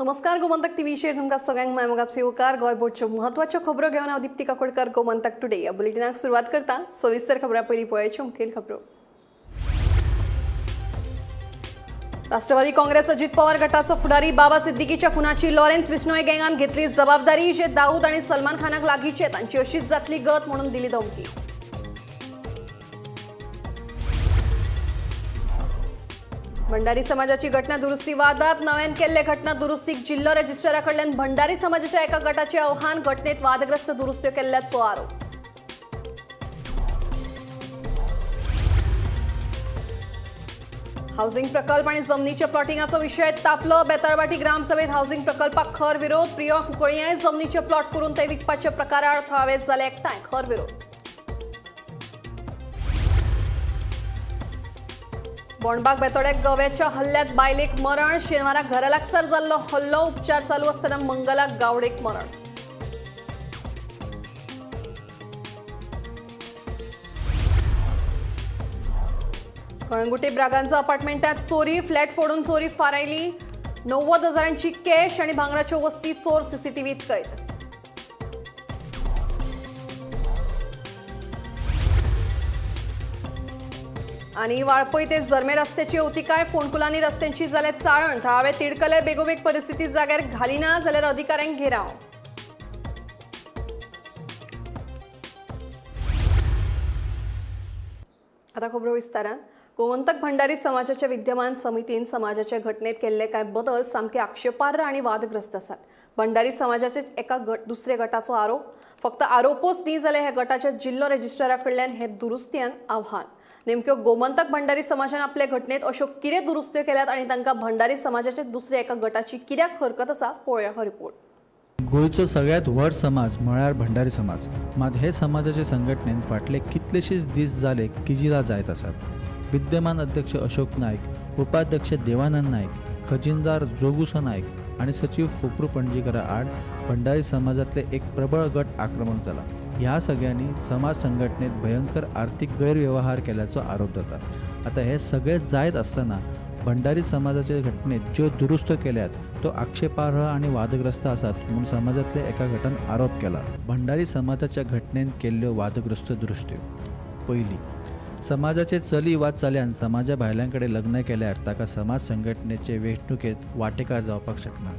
नमस्कार, गोमंतक टीव्हीचेर तुमकां सगळ्यांक मायमोगाचो येवकार. गोंय बोर्डच्यो म्हत्वाच्यो खबरो घेवन हांव दीप्ती काकोडकर गोमंतक टुडे ह्या बुलेटिनाक सुरवात करता. सविस्तर खबरां पयलीं पळोवच्यो मुखेल खबरो. राष्ट्रवादी काँग्रेस अजित पवार गटाचो फुडारी बाबा सिद्दीकीच्या खुनाची लॉरेन्स बिश्नोई गँगान घेतली जबाबदारी. जे दाऊद आणि सलमान खानाक लागीचे तांची अशीच जातली गत म्हणून दिली धमकी. भंडारी समाजाची घटना दुरुस्ती वादात नव्यान केल्ले घटना दुरुस्तीक जिल्हो रजिस्ट्रारा कडल्यान भंडारी समाजाच्या एका गटाचे आव्हान. घटनेत वादग्रस्त दुरुस्त्यो केल्ल्याचो आरोप. हाऊसिंग प्रकल्प आणि जमनीच्या प्लॉटिंगाचो विषय तापलो. बेताळबाटी ग्रामसभेत हाऊसिंग प्रकल्पाक खर विरोध. प्रिया कुंकळ्यां जमनीचे प्लॉट करून ते विकपाच्या प्रकाराआड थळावे जाले एकठांय. खर विरोध. बोंडबाग बेतोड्याक गव्याच्या हल्ल्यात बायलेक मरण. शेनवारा घरा लागसार जाल्लो हल्लो. उपचार चालू असताना मंगला गावडेक मरण. कळंगुटे ब्रागांजा अपार्टमेंटात चोरी. फ्लॅट फोडून चोरी फारायली. 90 हजारांची कॅश आणि भांगराच्यो वस्ती चोर सीसीटीव्हीत कैद. आणि वाळपय ते जरमे रस्त्याची अवतिकाय. फोंडकुलांनी रस्त्यांची जाल्या चाळण. थळावे तिडकले. बेगोबेग परिस्थिती जाग्यार घालिना जाल्यार अधिकाऱ्यांक घेराव. आता खबरो विस्तारान. गोमंतक भंडारी समाजाच्या विद्यमान समितीन समाजाच्या घटनेत केल्ले कांय बदल सामके आक्षेपार्ह आणि वादग्रस्त आसात. भंडारी समाजाचेच एका दुसऱ्या गटाचो आरोप. फक्त आरोपूच न्ही जाल्यार ह्या गटाच्या जिल्हो रजिस्ट्रारा कडल्यान हे दुरुस्त्यान आव्हान. नेमक्यो गोमंतक भंडारी समाजान आपल्या घटनेत अश्यो कितें दुरुस्त्यो केल्यात आणि तांकां भंडारी समाजाच्या दुसऱ्या एका गटाची कित्याक हरकत आसा, पळोवया हो रिपोर्ट. गोंयचो सगळ्यांत व्हड समाज म्हळ्यार भंडारी समाज. मात हे समाजाचे संघटनेन फाटले कितलेशेच दीस जाले किजिलां जायत आसात. विद्यमान अध्यक्ष अशोक नायक, उपाध्यक्ष देवानंद नायक, खजिनदार जोगुसो नायक आनी सचीव फोकरू पणजीकरा आड भंडारी समाजांतले एक प्रबळ गट आक्रमक जाला. ह्या सगळ्यांनी समाज संघटनेत भयंकर आर्थिक गैरव्यवहार केल्याचो आरोप जाता. आतां हे सगळे जायत आसतना भंडारी समाजाचे घटनेत ज्यो दुरुस्त केल्यात तो आक्षेपार्ह आनी वादग्रस्त आसात म्हूण समाजांतल्या एका गटान आरोप केला. भंडारी समाजाच्या घटनेन केल्ल्यो वादग्रस्त दुरुस्त्यो. पयली, समाजाचे चली वा चल्यान समाजा भायल्यां कडेन लग्न केल्यार ताका समाज संघटनेचे वेंचणुकेंत वांटेकार जावपाक शकना.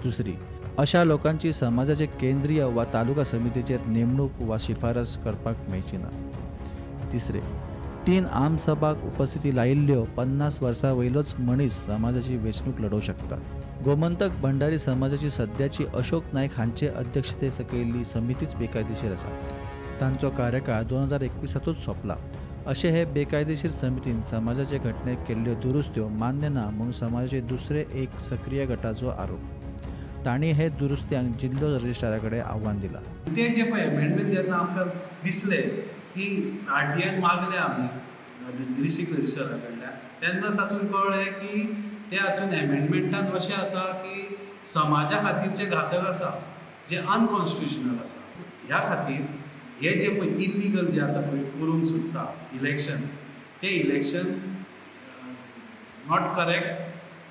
दुसरी, अशा लोकांची समाजाचे केंद्रीय वा तालुका समितीचेर नेमणूक वा शिफारस करपाक मेळची ना. तिसरे, 3 आमसभाक उपस्थिती लायिल्ल्यो 50 वर्सां वयलोच मनीस समाजाची वेंचणूक लढोवंक शकता. गोमंतक भंडारी समाजाची सद्याची अशोक नायक हांचे अध्यक्षते सकयल्ली समितीच बेकायदेशीर आसा. तांचो कार्यकाळ 2021 सोंपला. अशे हे बेकायदेशीर समितीन समाजाचे घटनेत केल्ल्यो दुरुस्त्यो मान्य ना म्हणून समाजाचे दुसरे एक सक्रीय गटाचो आरोप. तांणी हे दुरुस्त्यांक जिल्हो रजिस्ट्रारा कडेन आव्हान दिलां. ते जे पळय अमेंडमेंट जेन्ना आमकां दिसले की आरटीआयन मागले आमी डिस्ट्रिक्ट रजिस्ट्रारा कडल्यान, तेन्ना तातूंत कळ्ळें की ते हातूंत एमेंडमेंटान अशें आसा की समाजा खातीर जे घातक आसा, जे अनकॉन्स्टिट्युशनल आसा. ह्या खातीर हे जे पळय इल्लिगल जे आतां पळय करूंक सोदता इलेक्शन, ते election not correct,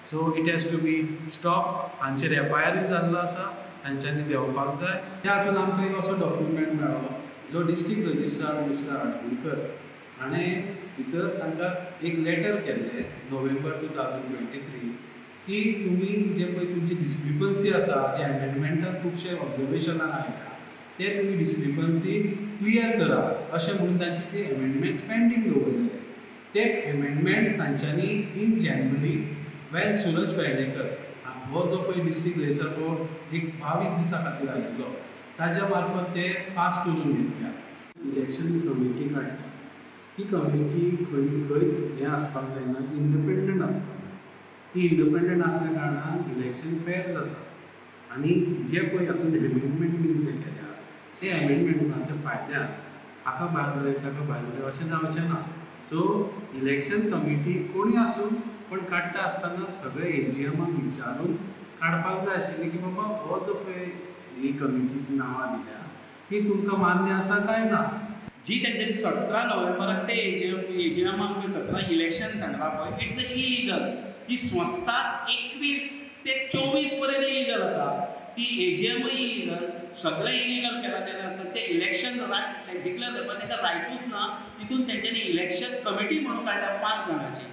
so it has to be stop. हांचेर एफआयआरूय जाल्लो आसा, तांच्यांनी देंवपाक जाय. त्या हातूंत आमकां एक असो डॉक्युमेंट मेळ्ळो जो डिस्ट्रिक्ट रजिस्ट्रार मिस्टर आडकुलकर हाणें भितर तांकां एक लेटर केल्लें नोव्हेंबर 2023 की तुमी जे पळय तुमची डिस्क्रिपन्सी आसा, जे एमेंडमेंटान खुबशे ऑब्जर्वेशनां आयल्या ते तुमी डिस्क्रिपन्सी क्लियर करा अशें म्हणून तांचे ते एमेंडमेंट्स पेंडींग दवरलेले. ते एमेंडमेंट्स तांच्यांनी इन जानेवारी वेन सुरज पेडणेकर हो जो पळय डिस्ट्रिक्ट रजिस्ट्रार हो एक 22 दिसां खातीर आयिल्लो ताज्या मार्फत ते पास करून घेतल्या. इलेक्शन कमिटी काडटा, ही कमिटी खंय खंयच हें आसपाक जायना, इंडिपेंडंट आसपाक जाय. ती इंडिपेंडंट आसल्या कारणान इलेक्शन फेर जाता. आनी जे पळय हातूंत एमेंडमेंट बीन जे केल्या ते एमेंडमेंटाच्या फायद्यान हाका भायर उडय ताका भायर उडय अशें जावचें ना. सो इलेक्शन कमिटी कोणी आसूं पण काडटा आसतना सगळे एजीएमाक विचारून काडपाक जाय आशिल्लें की बाबा हो जो पळय ही कमिटीची नांवां दिल्या ती तुमकां मान्य आसा काय ना. जी तेंच्यांनी 17 नोव्हेंबराक ते एजीएमाक 17 इलेक्शन सांगलां पळय, it's illegal. ती संस्था 21 ते 24 पर्यंत इलिगल आसा. ती एजीएमूय इलिगल, सगळें इलिगल केलां तेन्ना आसतना ते इलेक्शन डिक्लेअर करपाक तांकां रायटूच ना. तितून तेंच्यांनी इलेक्शन कमिटी म्हणून काडल्या 5 जाणांची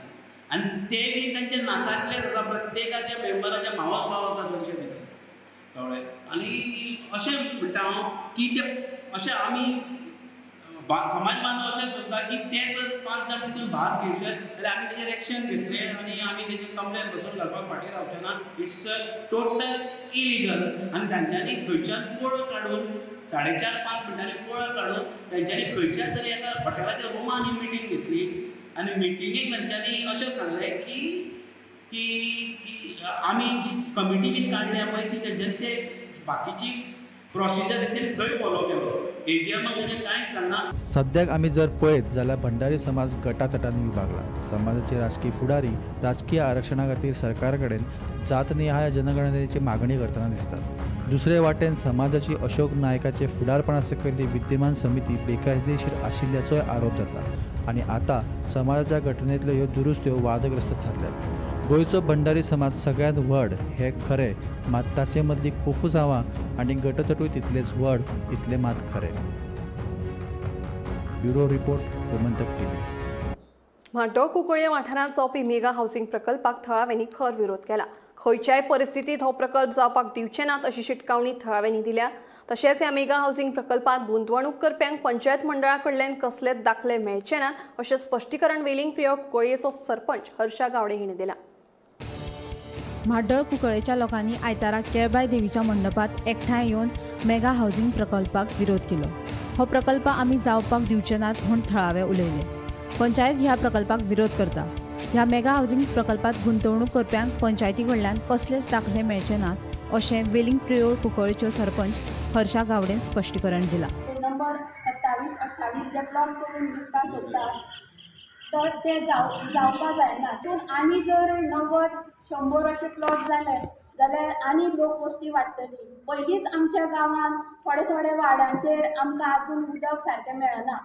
आनी ते बी तांच्या नातांतलेच आसा, प्रत्येकाच्या मेंबराच्या मावस भाव आसा चडशे भितर, कळ्ळें. आनी अशें म्हणटा हांव की ते अशें आमी समाज बांधव अशें सोदता की ते जर 5 जाण तितून भाग घेवचे जाल्यार आमी तेजेर एक्शन घेतले आनी आमी तेजी कंप्लेन बसून घालपाक फाटीं रावचे ना. It's a total illegal. आनी तांच्यांनी थंयच्यान पळ काडून 4.5-5 मिनटांनी पळ काडून तेंच्यांनी खंयच्या तरी एका हॉटेलाच्या रुमान मिटींग घेतली आनी मिटिंगेक तांच्यांनी अशें सांगलें की की आमी जी कमिटी बीन काडल्या पळय ती तेंच्यांनी ते बाकीची प्रोसिजर तेंच्यांनी थंय फॉलो केलो. एजीएमाक तेंचें कांयच सांगना. सद्याक आमी जर पळयत जाल्यार भंडारी समाज गटातटांनी विभागला. समाजाचे राजकीय फुडारी राजकीय आरक्षणा खातीर सरकारा कडेन जातनिहाय जनगणनेची मागणी करतना दिसतात. दुसरे वाटेन समाजाची अशोक नायकाचे फुडारपणा सकयल्ली विद्यमान समिती बेकायदेशीर आशिल्ल्याचोय आरोप जाता आनी आतां समाजाच्या घटनेंतल्यो ह्यो दुरुस्त्यो वादग्रस्त थारल्यात. गोंयचो भंडारी समाज सगळ्यांत व्हड हें खरें, मात ताचे मदली कोफुसांवां आनी गटतटूय तितलेच व्हड इतलें मात खरें. Bureau report, Gomantak TV. Mhaddol Cuncolim वाठारांत जावपी मेगा हावसिंग प्रकल्पाक थळाव्यांनी खर विरोध केला. खंयच्याय परिस्थितीत हो प्रकल्प जावपाक दिवचे नात अशी शिटकावणी थळाव्यांनी दिल्या. तशेंच ह्या मेगा हावसिंग प्रकल्पांत गुंतवणूक करप्यांक पंचायत मंडळा कडल्यान कसलेच दाखले मेळचे नात अशें स्पश्टीकरण वेलिंग प्रियोळ कुंकळयेचो सरपंच हर्षा गावडे हिणें दिलां. म्हाड्डोळ कुंकळेच्या लोकांनी आयतारा केळबाय देवीच्या मंडपात एकठांय येवन मेगा हावसिंग प्रकल्पाक विरोध केलो. हो प्रकल्प आमी जावपाक दिवचे नात म्हूण थळावे उलयले. पंचायत ह्या प्रकल्पाक विरोध करता. ह्या मेगा हावसिंग प्रकल्पात गुंतवणूक करप्यांक पंचायती कडल्यान कसलेच दाखले मेळचे नात अशें वेलिंग प्रियोळ कुंकळेच्यो सरपंच हर्षा गावडेन स्पश्टीकरण दिलां. नंबर 27, 28 जे प्लॉट करून विकपाक सोदतात तर ते जावपा जायना. पूण आनी जर 90, 100 अशे प्लॉट जाले जाल्यार आनी लोक वस्ती वाडटली. पयलींच आमच्या गांवांत थोडे थोडे वाड्यांचेर आमकां आजून उदक सारकें मेळना.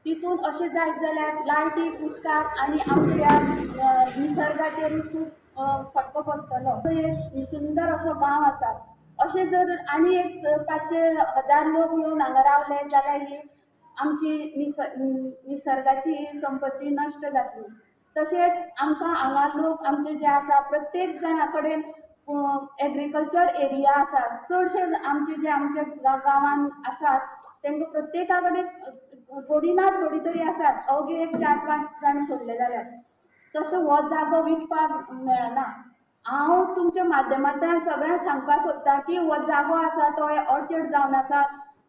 तितून अशें जायत जाल्यार लायटीक, उदकाक आनी आमच्या ह्या निसर्गाचेरूय खूब फटको बसतलो. एक सुंदर असो गांव आसा. अशें जर आनी एक 500, 1000 लोक येवन हांगा रावले जाल्यार ही आमची निसर्गाची संपत्ती नश्ट जातली. तशेंच आमकां हांगा लोक आमचे जे आसा प्रत्येक जाणा कडेन एग्रीकल्चर एरिया आसा. चडशे आमचे जे आमच्या गांवांत आसात तांकां प्रत्येका कडेन थोडी ना थोडी तरी आसात, अवघे एक 4-5 जाण सोडले जाल्यार. तसो हो जागो विकपाक मेळना. हांव तुमच्या माध्यमांतल्यान सगळ्यांक सांगपाक सोदतां की हो जागो आसा तो ऑर्चर्ड जावन आसा.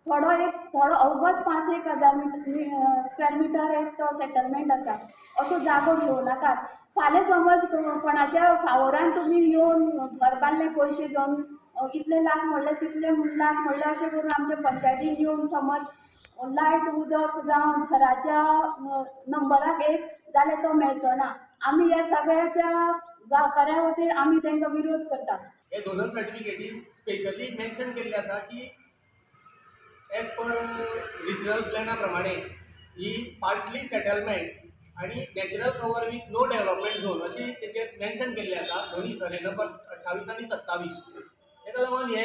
थोडो एक थोडो अवघत 5-1 हजार स्क्वेर मिटर एक तो सेटलमेंट आसा. असो जागो घेवं नाकात. फाल्यां समज कोणाच्या फावोरान तुमी येवन घर बांदले पयशे घेवन इतले लाख म्हणले तितले लाख म्हणले अशें करून आमच्या पंचायतीन येवन समज लायट उदक जावं घराच्या नंबराक एक जाल्यार तो मेळचो ना. आमी ह्या सगळ्याच्या गांवकाऱ्यां वतीन आमी तांकां विरोध करता. हे झोनल सर्टिफिकेटीन स्पेशली मेन्शन केल्लें आसा की एज पर रिजनल प्लॅना प्रमाणे ही पार्टली सेटलमेंट आनी natural cover with no development zone अशी तेजेर मेन्शन केल्लें आसा दोनी सर्वे नंबर 28 आनी 27. ताका लागून हे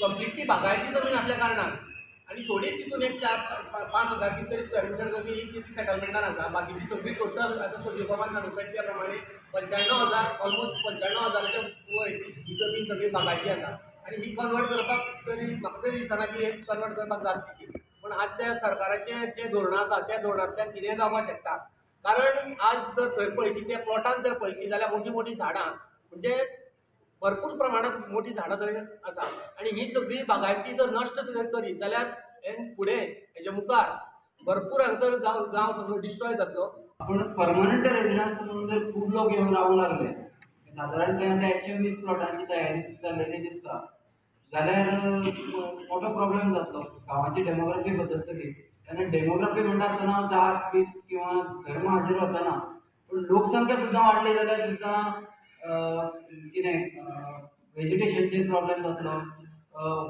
कंप्लिटली बागायती जमीन आसल्या कारणान आनी थोडीच तितून एक 4-5 हजार कितें तरी स्क्वेर मिटर जमीन ही ती सेटलमेंटान आसा. बाकीची सगळी टोटल आतां सोदीप बाबान सांगूंक त्या प्रमाणे 95,000 ऑलमोस्ट 95,000च्या वयर ही जमीन सगळी बागायती आसा आनी ही कन्वर्ट करपाक तरी म्हाका तरी दिसना की हे कन्वर्ट करपाक जातली. पूण आजच्या सरकाराचें जें धोरणां आसा त्या धोरणांतल्यान कितेंय जावपाक शकता. कारण आज जर थंय पळयशी त्या प्लॉटान जर पळयशी जाल्यार मोटी मोटी झाडां म्हणजे भरपूर प्रमाणांत मोटी झाडां थंय आसा आनी ही सगळी बागायती जर नश्ट जर करीत जाल्यार हें फुडें हेच्या मुखार भरपूर हांगसर गांव सगळो डिस्ट्रॉय जातलो. पूण परमनंट रेजिडन्स म्हणून जर खूब लोक येवन रावूंक लागले सादारण थंय आतां 120 प्लॉटांची तयारी जाल्लेली दिसता जाल्यार मोठो प्रॉब्लेम जातलो. गांवाची डेमोग्राफी बदलतली. तेन्ना डेमोग्राफी म्हणटा आसतना हांव जात बीत किंवा धर्म हाजेर वचना, पूण लोकसंख्या सुद्दां वाडली जाल्यार सुद्दां कितें वेजिटेशनचेर प्रॉब्लेम जातलो.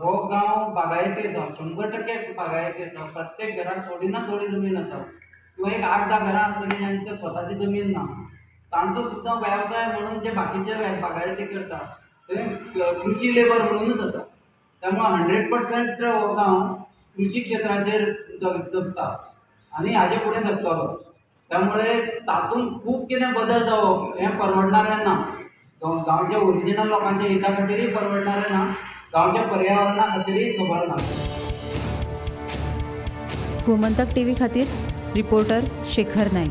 हो गांव बागायती आसा, 100% बागायती आसा. प्रत्येक घरांत थोडी ना थोडी जमीन आसा किंवा एक 8-10 घरां आसतलीं जांकां स्वताची जमीन ना. तांचो सुद्दां वेवसाय म्हणून जे बाकीचे बागायती करता ते कृषी लेबर म्हणूनच आसा. त्यामुळे 100% हो गांव कृषी क्षेत्राचेर जगता आनी हाजे फुडें जगतलो. त्यामुळे तातूंत खूब कितें बदल जावप हें परवडणारें ना. गांवच्या ओरिजिनल लोकांच्या हिता खातीरय परवडणारें ना, गांवच्या पर्यावरणा खातीरय खबर ना. गोमंतक टीव्ही खातीर रिपोर्टर शेखर नाईक.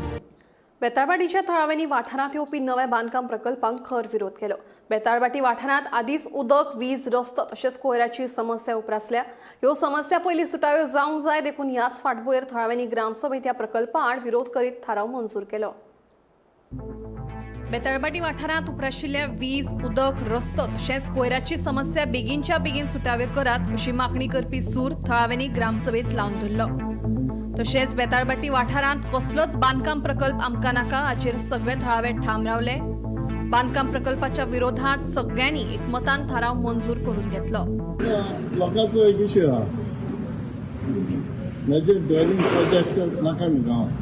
बेताळबाटीच्या थळाव्यांनी वाठारांत येवपी नव्या बांदकाम प्रकल्पांक खर विरोध केलो. बेताळबाटी वाठारांत आदींच उदक, वीज, रस्तो तशेंच कोयराची समस्या उप्रासल्या. ह्यो समस्या पयलीं सुटाव्यो जावंक जाय देखून ह्याच फाटभुंयेर थळाव्यांनी ग्रामसभेत ह्या प्रकल्पा आड विरोध करीत थाराव मंजूर केलो. बेताळबाटी वाठारांत उप्राशिल्ल्या वीज, उदक, रस्तो तशेंच कोयराची समस्या बेगीनच्या बेगीन सुटाव्यो करात अशी मागणी करपी सूर थळाव्यांनी ग्रामसभेत लावन धरलो. तशेंच बेताळबाटी वाठारांत कसलोच बांदकाम प्रकल्प आमकां नाका हाचेर सगळे थळावे ठाम रावले. बांदकाम प्रकल्पाच्या विरोधात सगळ्यांनी एकमतान थाराव मंजूर करून घेतलो. लोकांचो एक विशय आहा, मेजर ड्वेलिंग प्रोजेक्ट नाका न्हू गांवांत.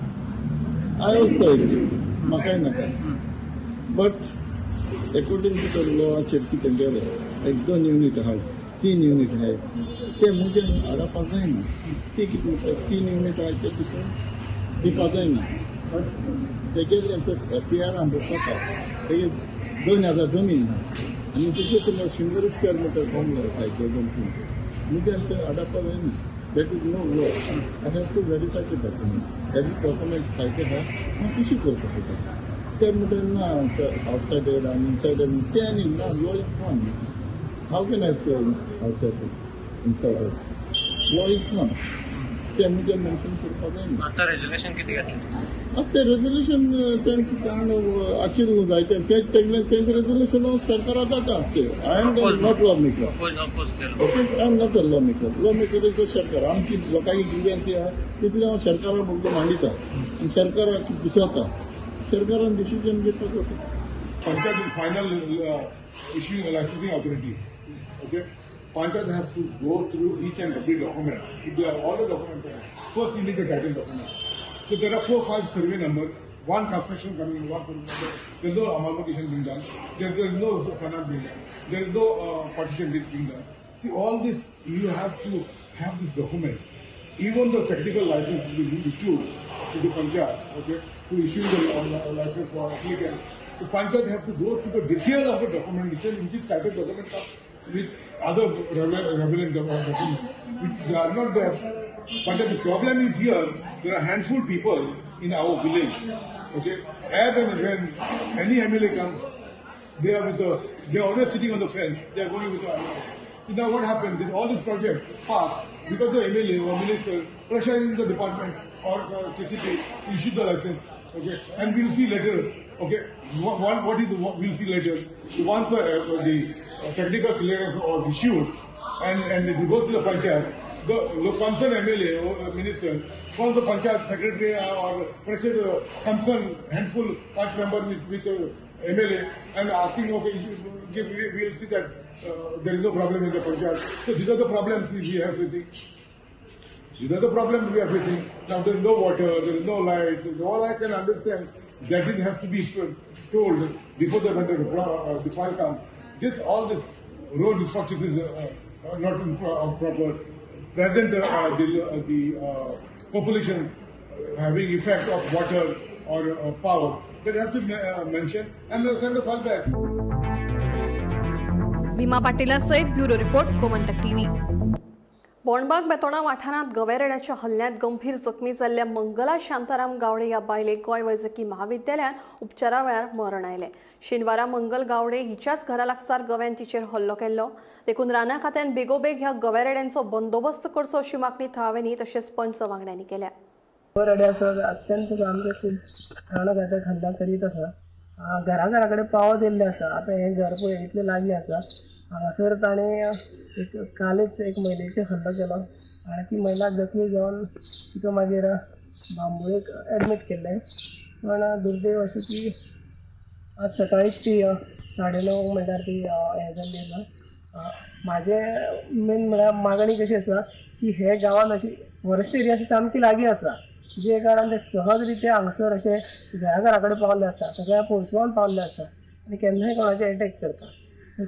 I also agree, म्हाकाय नाका. बट एकोर्डिंग टू the लॉचेर कितें गेलें, एक 2 युनीट आहा, 3 युनीट आहाय, ते मुगे हाडपाक जायना. ती कितें 3 युनीट आहाय ते तुका दिवपाक जायना. बट तेगेले एफ I आरान बसता, तेगे 2000 जमीन आहा आनी तुजे समज 100 स्क्वेअर मिटर फॉर्म आहाय, 2-3 मुगे ते हाडपाक जायना. That is no law. I have to verify the document. Every document cited आहा, हांव इश्यू करपाक पडटा. ते म्हणटा ना आवटसायडर आनी इनसायडर ते आनी ना, law is one. How can I say outsider insider? Law is one. ते मुगे मेन्शन करपाक जायना. आतां रेजोल्युशन कितें घेतलें? आतां तें रेजोल्युशन तेणें कितें अचीव जाय तें तेगलें तें रेजोल्युशन सरकारा जाता. I am not law maker. Okay, I am not a law maker. Law maker is सरकार. आमची लोकांची ग्रिव्हन्सी आहा तितलें हांव सरकारा फक्त मांडिता आनी सरकाराक दिसता, सरकारान डिसिजन घेवपाक जाता. Panchayat is final issuing licensing authority. Okay, Panchayat has to go through each and every document. If there are all the documents, first you need a title document. So there are 4 or 5 survey numbers, one construction coming in, one survey number. There is no amalgamation being done. There is no finance being done. There is no partition being done. See, all this, you have to have this document. Even the technical license will be issued to the Panchayat, okay, to issue the license for applicant. The Panchayat have to go to the detail of the documentation, which is title document with other relevant documents, which they are not there. But the problem is here, there are handful people in our village, okay. As and when any MLA comes, they are with the, they are always sitting on the fence, they are going with the. So now what happened, this, all this project passed because the MLA or minister pressurizing the department or KCP issued the license, okay, and we'll see later, okay, what is the, we'll see later. Once the technical clearance was issued and it will go to the panchayat, the concerned MLA or minister calls the panchayat secretary or pressure the concerned handful panch member with MLA and asking, okay, we'll see that there is no problem in the panchayat. So these are the problems we are facing. These are the problems we are facing. Now there is no water, there is no light. All I can understand that it has to be told before the vendor, the file comes. This, all this road infrastructure is not proper. Present the population having effect of water or power, that has to be mentioned and send the file back. Bhima Patil सयत bureau report, Gomantak TV. Bonbag Betora वाठारांत गवेरेड्याच्या हल्ल्यांत गंभीर जखमी जाल्ल्या मंगला शांताराम गावडे ह्या बायलेक गोंय वैजकी महाविद्यालयांत उपचारा वेळार मरण आयलें. शेनवारा मंगल गावडे हिच्याच घरा लागसार गव्यान तिचेर हल्लो केल्लो. देखून राना खात्यान बेगोबेग ह्या गवेरेड्यांचो बंदोबस्त करचो अशी मागणी थळाव्यांनी तशेंच पंच वांगड्यांनी केल्या. गवेरेडे आसा अत्यंत सामके खूब राना खात्याक हल्ला करीत आसा. घरा घरा कडेन पावत येयल्ले आसा. आतां हें घर पळय इतलें लागीं आसा, हांगासर ताणें एक कालच एक महिलेचेर हल्लो केलो आनी ती महिला जखमी जावन तिका मागीर बांबोळेक एडमीट केल्लें. पण दुर्दैव अशें की आज सकाळीच ती 9:30 म्हणल्यार ती हें जाल्ली आसा. म्हाजें मेन म्हळ्यार मागणी कशी आसा की हे गांवांत अशी फॉरेस्ट एरिया अशी सामकी लागीं आसा. जे कारणान ते सहज रित्या हांगसर अशे घरा घरा कडेन पावल्ले आसा, सगळ्या पोरसुवान पावल्ले आसा आनी केन्नाय कोणाचेर एटॅक करता.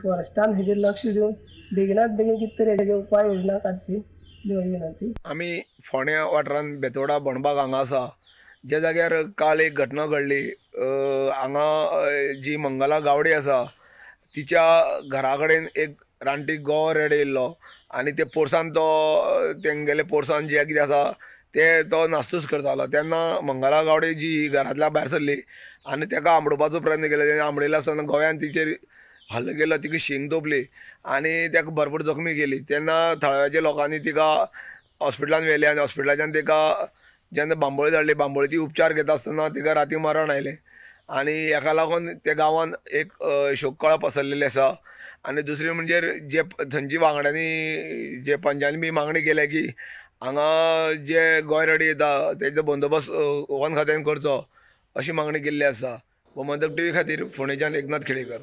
फॉरेस्टान हेजेर लक्ष दिवन बेगिनात बेगीन कितें तरी हेजेर उपाय योजना काडची ही म्हजी विनंती. आमी फोंड्या वाठारांत बेतोडा बोणबाग हांगा आसा, ज्या जाग्यार काल एक घटना घडली. हांगा जी मंगला गावडे आसा तिच्या घरा कडेन एक रानटी गो रेडे येयल्लो आनी ते पोरसान तो तेंगेले पोरसान जे कितें आसा ते तो नासतूच करतालो. तेन्ना मंगला गावडे जी घरांतल्या भायर सरली आनी तेका आमडोवपाचो प्रयत्न केलो. तेणें आमडयलो आसतना गोव्यान तिचेर हल्लो केलो, तिका शींग तोपली आनी तेका भरपूर जखमी केली. तेन्ना थळाव्या लोकांनी तिका हॉस्पिटलान व्हेली आनी हॉस्पिटलाच्यान तिका जेन्ना बांबोळी धाडली, बांबोळी ती उपचार घेता आसतना तिका राती मरण आयलें आनी हेका लागून त्या गांवान एक शोककळा पसरलेली आसा. आनी दुसरी म्हणजे जे थंयची वांगड्यांनी जे पंचांनी बी मागणी केल्या की हांगा जे गोंय रेडी येता तेजो बंदोबस्त वन खात्यान करचो अशी मागणी केल्ली आसा. गोमंतक टीव्ही खातीर फोंडेच्यान एकनाथ खेडेकर.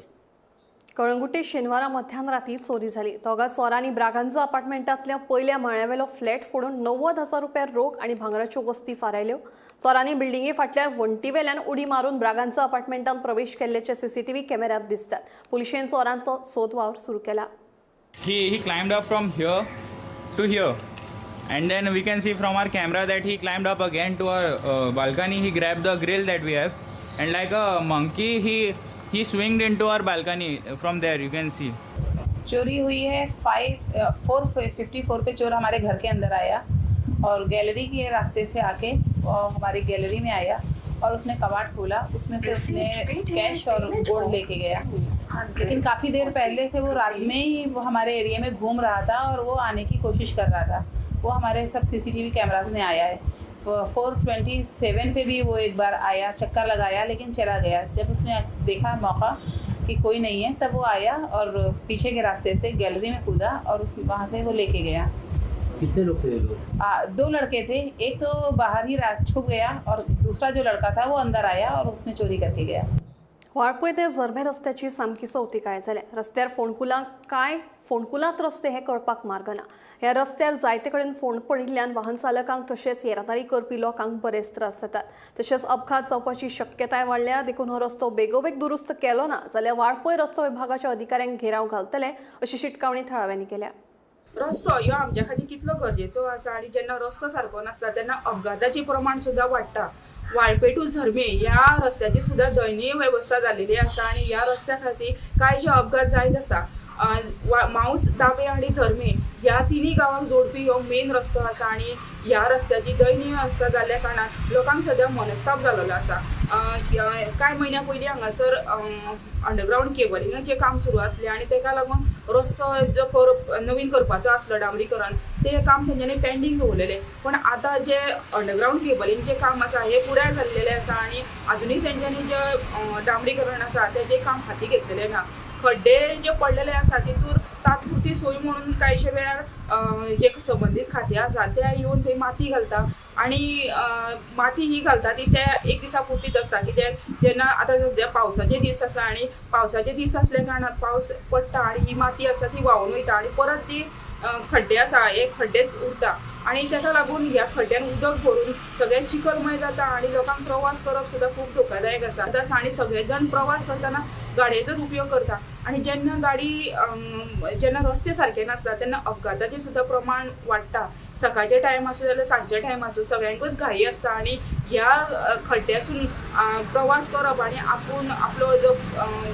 कळंगुटे शेनवारा मध्यान राती चोरी झाली. दोगा चोरांनी ब्रागांजा अपार्टमेंटांतल्या पयल्या माळ्यावेलो फ्लॅट फोडून 90,000 रुपया रोख आनी भांगराच्यो वस्ती फारायल्यो. चोरांनी बिल्डिंगे फाटल्या वण्टीवेल्यान उडी मारून ब्रागांजा अपार्टमेंटांत प्रवेश केल्ल्याचे सीसीटीव्ही कॅमेऱ्यात दिसतात. पुलिशेन चोरांचो सोद वावर सुरू केला. He climbed up from here to here and then we can see from our camera that he climbed up again to our balcony. He grabbed the grill that we have and like a monkey he swinged into our balcony from there. You can see. चोरी हुई है 4:54 pay चोर हमारे घर K अंदर आया और gallery K रास्ते से आके और हमारी गैलरी में आया और उसने कबाड़ खोला, उसमें से उसने कैश और गोल्ड लेके गया. लेकिन काफ़ी देर पहले से वो रात में ही वो हमारे एरिया में घूम रहा था और वो आने की कोशिश कर रहा था. वो हमारे सब सीसीटीवी कैमराज में आया है. 4:27 पे भी वो एक बार आया, चक्कर लगाया लेकिन चला गया. जब उसने देखा मौका कि कोई नहीं है तब वो आया और पीछे के रास्ते से गैलरी में कूदा और उस वहाँ से वो लेके गया. कितने लोग थे? लोग दो लड़के थे, एक तो बाहर ही छुप गया और दूसरा जो लड़का था वो अंदर आया और उसने चोरी करके गया. वाळपय ते झरमे रस्त्याची सामकी सवतिकाय जाल्या. रस्त्यार फोंडकुलां काय फोंडकुलांत रस्ते हे कळपाक मार्ग ना. ह्या रस्त्यार जायते कडेन फोंड पडिल्ल्यान वाहन चालकांक तशेंच येरादारी करपी लोकांक बरेच त्रास जातात. तशेंच अपघात जावपाची शक्यताय वाडल्या. देखून हो रस्तो बेगोबेग दुरुस्त केलो ना जाल्यार वाळपय रस्तो विभागाच्या अधिकाऱ्यांक घेराव घालतले अशी शिटकावणी थळाव्यांनी केल्या. रस्तो ह्यो आमच्या खातीर कितलो गरजेचो आसा आनी जेन्ना रस्तो सारको नासता तेन्ना अपघाताचें प्रमाण सुद्दां वाडटा. वाळपय टू झरमे ह्या रस्त्याची सुद्दां दयनीय वेवस्था जाल्लेली आसा आनी ह्या रस्त्या खातीर कांयशे अपघात जायत आसा. माऊस दाबे आनी झरमे ह्या तिनूय गांवांक जोडपी हो मेन रस्तो आसा आनी ह्या रस्त्याची दयनीय अवस्था जाल्ल्या कारणान लोकांक सद्या मनस्ताप जाल्लो आसा. कांय म्हयन्या पयलीं हांगासर अंडरग्रावंड केबलिंगाचें काम सुरू आसलें आनी ताका लागून रस्तो जो नवीन करपाचो आसलो डांबरीकरण तें काम तेंच्यांनी पेंडींग दवरलेलें. पूण आतां जे अंडरग्रावंड केबलिंगचें काम आसा हें पुराय जाल्लेलें आसा आनी आजुनूय तेंच्यांनी जें डांबरीकरण आसा तेजें काम हाती घेतलेलें ना. खड्डे जे पडलेले आसा तितूर तात्पुरती सोय म्हणून कांयशे वेळार जे संबंदीत खातें आसा ते येवन थंय माती घालता आनी माती ही घालता ती त्या एक दिसा पुरतीच आसता. कित्याक जेन्ना आतां सद्या पावसाचे दीस आसा आनी पावसाचे दीस आसल्या कारणान पावस पडटा आनी ही माती आसा ती व्हांवून वयता आनी परत ती खड्डे आसा हे खड्डेच उरता आनी ताका लागून ह्या खड्ड्यान उदक भरून सगळें चिखलमय जाता आनी लोकांक प्रवास करप सुद्दां खूब धोकादायक आसा. आतां आनी सगळे जाण प्रवास करतना गाडयेचोच उपयोग करता आनी जेन्ना गाडी जेन्ना रस्ते सारके नासता तेन्ना अपघाताचें सुद्दां प्रमाण वाडटा. सकाळचे टायम आसूं जाल्यार सांजचे टायम आसूं सगळ्यांकूच घाई आसता आनी ह्या खड्ड्यासून प्रवास करप आनी आपूण आपलो जो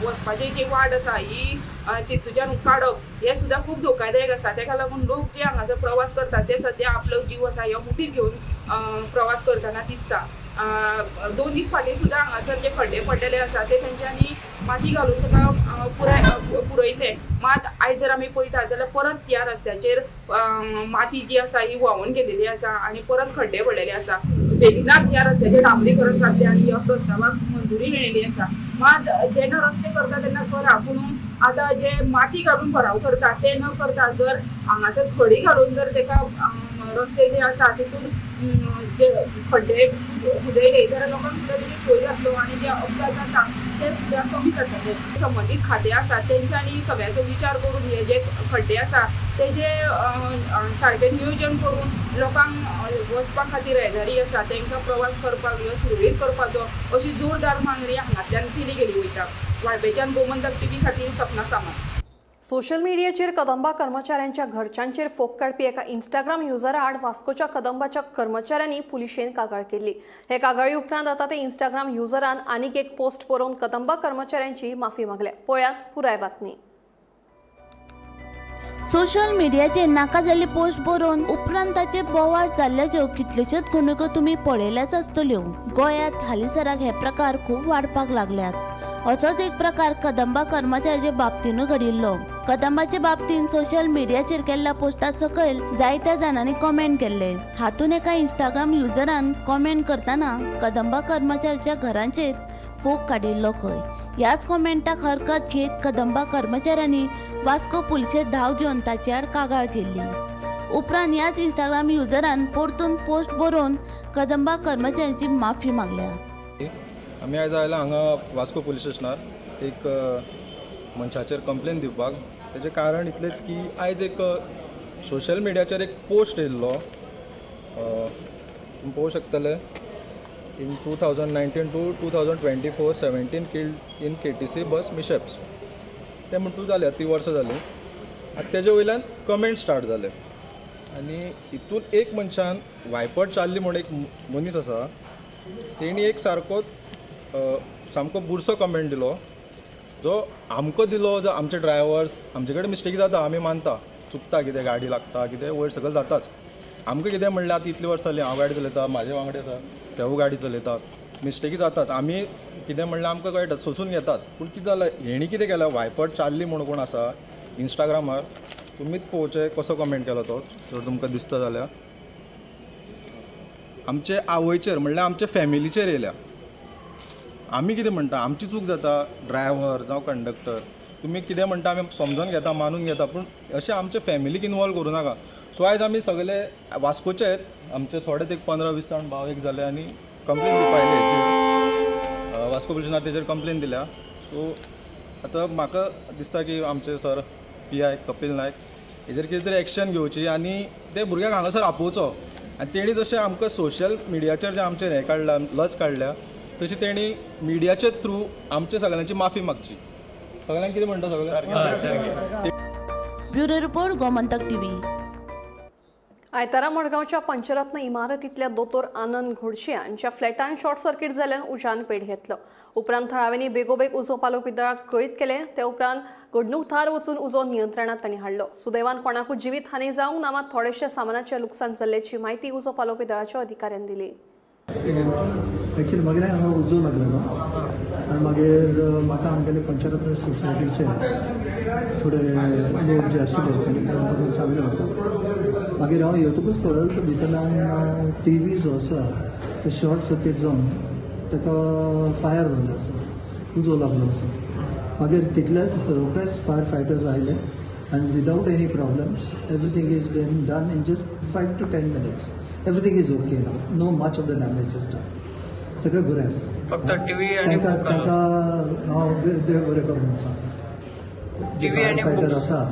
वचपाची जी वाट आसा ही तितूच्यान काडप हें सुद्दां खूब धोकादायक आसा. ताका लागून लोक जे हांगासर प्रवास करतात ते सद्या आपलो जीव आसा हो मुठीत घेवन प्रवास करतना दिसता. 2 दीस फाटीं सुद्दां हांगासर जे खड्डे पडलेले आसा ते तेंच्यांनी माती घालून ताका पुराय पुरयल्लें. मात आयज जर आमी पळयता जाल्यार परत ह्या रस्त्याचेर माती जी आसा ही व्हांवून गेलेली आसा आनी परत खड्डे पडलेले आसा. बेगिनात ह्या रस्त्याचेर डांबरीकरण जातलें आनी ह्या प्रस्तावाक मंजुरी मेळिल्ली आसा. मात जेन्ना रस्ते करता तेन्ना करा, पूण आतां जे माती घालून भराव करता ते न करता जर हांगासर खडी घालून जर ताका रस्ते जे आसा तितून जे खड्डे उदयले जाल्यार लोकांक सुद्दां तेजी सोय जातलो आनी जे अपघात जाता ते सुद्दां कमी जातले. संबंदीत खातें आसा तेंच्यांनी सगळ्यांचो विचार करून हे जे खड्डे आसा तेजे सारकें नियोजन करून लोकांक वचपा खातीर येरादारी आसा तांकां प्रवास करपाक ह्यो सुरळीत करपाचो अशी जोरदार मागणी हांगांतल्यान केली गेली वयता. वाळपेच्यान गोमंतक टीव्ही खातीर सपना सामंत. सोशल मिडियाचेर कदंबा कर्मचाऱ्यांच्या घरच्यांचेर फोग काडपी एका इंस्टाग्राम युजरा आड वास्कोच्या कदंबाच्या कर्मचाऱ्यांनी पुलिशेन कागाळ केल्ली. हे कागाळी उपरांत आतां ते इंस्टाग्राम युजरान आनीक एक पोस्ट बरोवन कदंबा कर्मचाऱ्यांची माफी मागल्या. पळयात पुराय बातमी. सोशल मिडियाचेर नाका जाल्ली पोस्ट बरोवन उपरांत ताचे बोवाळ जाल्ल्याच्यो कितल्योश्योच घडणुको तुमी पळयल्याच आसतल्यो. गोंयांत हालींसराक हे प्रकार खूब वाडपाक लागल्यात. असोच एक प्रकार कदंबा कर्मचाऱ्याचे बाबतीनूय घडिल्लो. कदंबाचे बाबतींत सोशल मिडियाचेर केल्ल्या पोस्टा सकयल जायत्या जाणांनी कॉमेंट केल्ले. हातूंत एका इंस्टाग्राम युजरान कॉमेंट करतना कदंबा कर्मचाऱ्याच्या घरांचेर फोग काडिल्लो खंय. ह्याच कॉमेंटाक हरकत घेत कदंबा कर्मचाऱ्यांनी वास्को पुलिशेंत धांव घेवन ताचे आड कागाळ केल्ली. उपरांत ह्याच इंस्टाग्राम युजरान परतून पोस्ट बरोवन कदंबा कर्मचाऱ्यांची माफी मागल्या. आमी आयज आयला हांगा वास्को पुलीस स्टेशनार एक मनशाचेर कंप्लेन दिवपाक. तेजें कारण इतलेंच की आयज एक सोशल मिडियाचेर एक पोस्ट येयल्लो, तुमी पळोवंक शकतले. In 2019 to 2024 17 killed in KTC bus mishaps. तें म्हणटू जालें, 3 वर्सां जालीं. आतां तेजे वयल्यान कमेंट स्टार्ट जाले आनी हितून एक मनशान वायपट चार्ली म्हूण एक मनीस आसा, तेणी एक सारको सामको बुरसो कमेंट दिलो, जो आमकां दिलो. जो आमचे ड्रायवर्स, आमचे कडेन मिस्टेक जाता, आमी मानता, चुकता, कितें गाडी लागता, कितें वयर सकयल जाताच. आमकां कितें म्हणल्यार आतां इतलीं वर्सां जालीं हांव गाडी चलयता, म्हाजे वांगडी आसा तेवूय गाडी चलयतात, मिस्टेकी जाताच. आमी कितें म्हणल्यार आमकां कळटा, सोंसून घेतात. पूण कितें जालें, हेणी कितें केलें, वायपट चार्ली म्हूण कोण आसा इंस्टाग्रामार, तुमीच पळोवचें कसो कमेंट केलो तो, जर तुमकां दिसता जाल्यार. आमचे आवयचेर म्हणल्यार आमचे फॅमिलीचेर येयल्या. आमी कितें म्हणटा, आमची चूक जाता, ड्रायव्हर जावं कंडक्टर, तुमी कितें म्हणटा आमी समजून घेता, मानून घेता, पूण अशें आमचे फॅमिलीक इनवॉल्व करूं नाका. सो आयज आमी सगळे वास्कोचे, आमचे थोडेच एक 15-20 जाण भाव एक जाले आनी कंप्लेन दिवपा आयले हेचेर. वास्को पुलिसांनी तेजेर कंप्लेन दिल्या. सो आतां म्हाका दिसता की आमचे सर PI Kapil Naik हेजेर कितें तरी एक्शन घेवची आनी ते भुरग्यांक हांगासर आपोवचो. आनी तेणी जशें आमकां सोशल मिडियाचेर जें आमचें हें काडलां, लज काडल्या, तशी तेणी मिडियाचे थ्रू आमचे सगळ्यांची माफी मागची. सगळ्यांक कितें म्हणटा सगळ्यांक. Bureau report, Gomantak TV. आयतारा मडगांवच्या पंचरत्न इमारतींतल्या दोतोर आनंद घोडशे हांच्या फ्लॅटान शॉर्ट सर्किट जाल्ल्यान उज्यान पेट घेतलो. उपरांत थळाव्यांनी बेगोबेग उजो पालोवपी दळाक कळीत केलें. ते उपरांत घडणूक थळार वचून उजो नियंत्रणांत तांणी हाडलो. सुदैवान कोणाकूच जिवीत हानी जावंक ना, मात थोडेशे सामानाचें लुकसाण जाल्ल्याची म्हायती उजो पालोवपी दळाच्या अधिकाऱ्यांनी दिली. एक्चुअली मागीर हांगा उजो लागलेलो आनी मागीर म्हाका आमगेले पंचरत्न सोसायटीचे थोडे लोक जे आशिल्ले तांणी फोन करून सांगलें म्हाका. मागीर हांव येतकूच पळयलें तो भितरल्यान टी व्ही जो आसा तो शॉर्ट सर्कीट जावन ताका फायर जाल्लो आसा, उजो लागलो आसा. मागीर तितल्यात रोखडेच फायर फायटर्स आयले आनी without any problems everything is been done in just 5 to 10 minutes. Everything is okay now, no much of the damage is done. सगळें बरें आसा. फक्त टीव्ही आनी तांकां हांव देव बरें करूं म्हणून सांगता. टीव्ही आनी फायटर आसा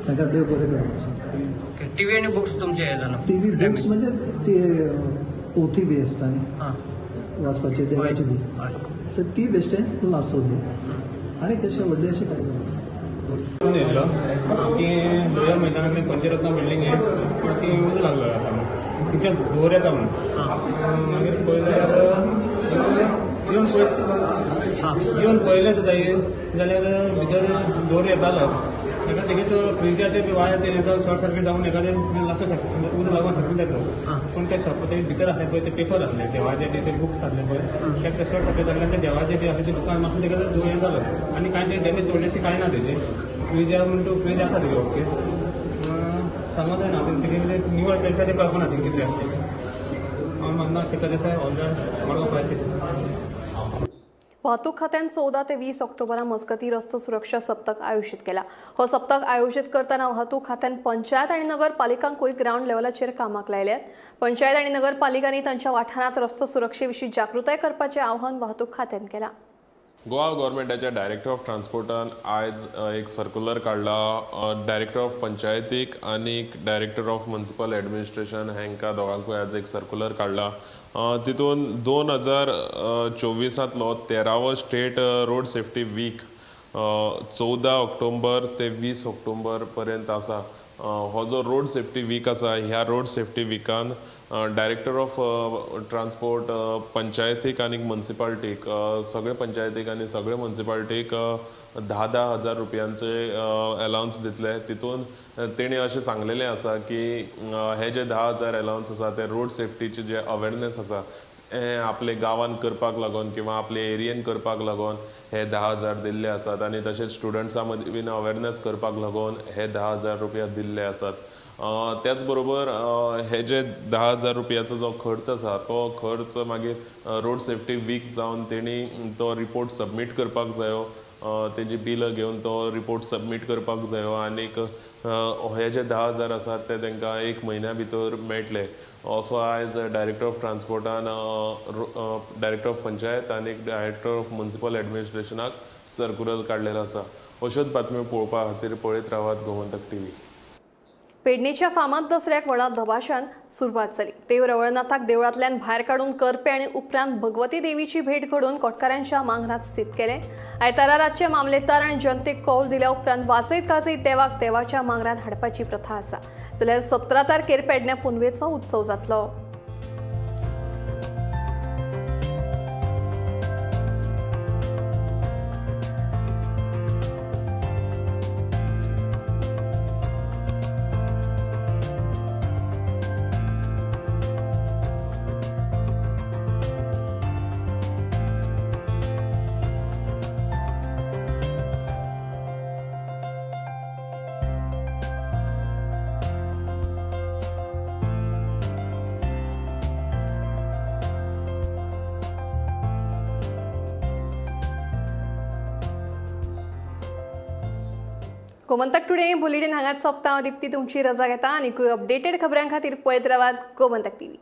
तांकां देव बरें करूं म्हणून सांगता. टीव्ही आनी बुक्स तुमचे हे जाला? टीव्ही बुक्स म्हणजे ती पोथी बी आसता न्ही वाचपाची, देवाची बी, तर ती बेश्टें लासवली आनी कशें व्हडलें अशें कांय जालें. येयल्लो की लोयर मैदानांतली पंचरत्न बिल्डींग आहे पण ती उजो लागलो आतां तिच्याच धुंवर येता म्हणून. मागीर पळयल्यार येवन पळयलें जाय जाल्यार भितर धुंवर येतालो. ताका तेगेच फ्रिजाचे बी वायर ते येता शॉर्ट सर्कीट जावन एखादें लासो शकता, उजो लागूंक शकता जाता. पूण ते शॉप ते भितर आसले पळय ते पेपर आसले देवाचे बी, ते बुक्स आसले पळय, ते शॉर्ट सर्कीट जाल्ल्यान ते देवाचे बी आसले ते दुकान मातसो तेका धुंवर हें जालो आनी कांय ते डॅमेज व्हडलेशी कांय ना तेजे. फ्रिजा म्हण तूं फ्रीज आसा तेजे ओके सांगत जायना तेजे निवळ केल्या ते कळपाना तें कितलें आसलें. हांव मान्ना शेखर देसाय, हवालदार, मडगांव फायर स्टेशन. वाहतूक खात्यान 14 ते 20 ऑक्टोबरा मजगती रस्तो सुरक्षा सप्तक आयोजित केला. हो सप्तक आयोजित करताना वाहतूक खात्यान पंचायत आणि नगरपालिकांकूय ग्राउंड लेवलाचेर कामाक लायल्यात. पंचायत आणि नगरपालिकांनी तांच्या वाठारांत रस्तो सुरक्षेविशीं जागृताय करपाचें आवाहन वाहतूक खात्यान केलां. गोवा गव्हर्मेंटाच्या डायरेक्टर ऑफ ट्रान्सपोर्टान आयज एक सर्क्युलर काडला डायरेक्टर ऑफ पंचायतीक आनी डायरेक्टर ऑफ म्युनिसिपल एडमिनिस्ट्रेशन हांकां दोगांकूय आयज एक सर्क्युलर काडला. तितून 2024 13वो state road safety week 14 October ते 20 ऑक्टोबर पर्यंत आसा. हो जो रोड सेफ्टी वीक आसा ह्या रोड सेफ्टी विकान डायरेक्टर ऑफ ट्रान्सपोर्ट पंचायतीक आनी म्युनिसिपालिटीक सगळे पंचायतीक आनी सगळे म्युनिसिपालिटीक 10-10 हजार रुपयांचे अलावन्स दितले. तितून तेणी अशें सांगलेलें आसा की हे जे 10 हजार अलावन्स आसा ते रोड सेफ्टीचे जे अवेरनेस आसा हें आपले गांवान करपाक लागून किंवा आपले एरियेन करपाक लागून हे 10 हजार दिल्ले आसात आनी तशेंच स्टुडंट्सां मदीं बीन अवेरनेस करपाक लागून हे 10 हजार रुपया दिल्ले आसात. त्याच बरोबर हे जे 10 हजार रुपयाचो जो खर्च आसा तो खर्च मागीर रोड सेफ्टी वीक जावन तेणी तो रिपोर्ट सबमीट करपाक जायो, तेजी बिलां घेवन तो रिपोर्ट सबमीट करपाक जायो आनीक हे जे 10 हजार आसात ते तांकां 1 म्हयन्या भितर मेळटले असो आयज डायरेक्टर ऑफ ट्रान्सपोर्टान डायरेक्टर ऑफ पंचायत आनी डायरेक्टर ऑफ म्युनिसिपल एडमिनिस्ट्रेशनाक सर्क्युलर काडलेलो आसा. अश्योच बातम्यो पळोवपा खातीर पळयत रावात गोमंतक टीव्ही. पेडणेच्या फामाद दसऱ्याक व्हडा धबाशान सुरवात जाली. देव रवळनाथाक देवळांतल्यान भायर काडून करपे आनी उपरांत भगवती देवीची भेट घडोवन कोटकारांच्या मांगरात स्थित केले. आयतारा रातचे मामलेदार आनी जनतेक कौल दिल्या उपरांत वाजयत गाजयत देवाक देवाच्या मांगरात हाडपाची प्रथा आसा. जाल्यार 17 तारखेर पेडण्या पुनवेचो उत्सव जातलो. गोमंतक टुडे बुलेटिन हांगाच सोंपता. हांव दीप्ती तुमची रजा घेता आनीकूय अपडेटेड खबरां खातीर पळयत रावात गोमंतक टीव्ही.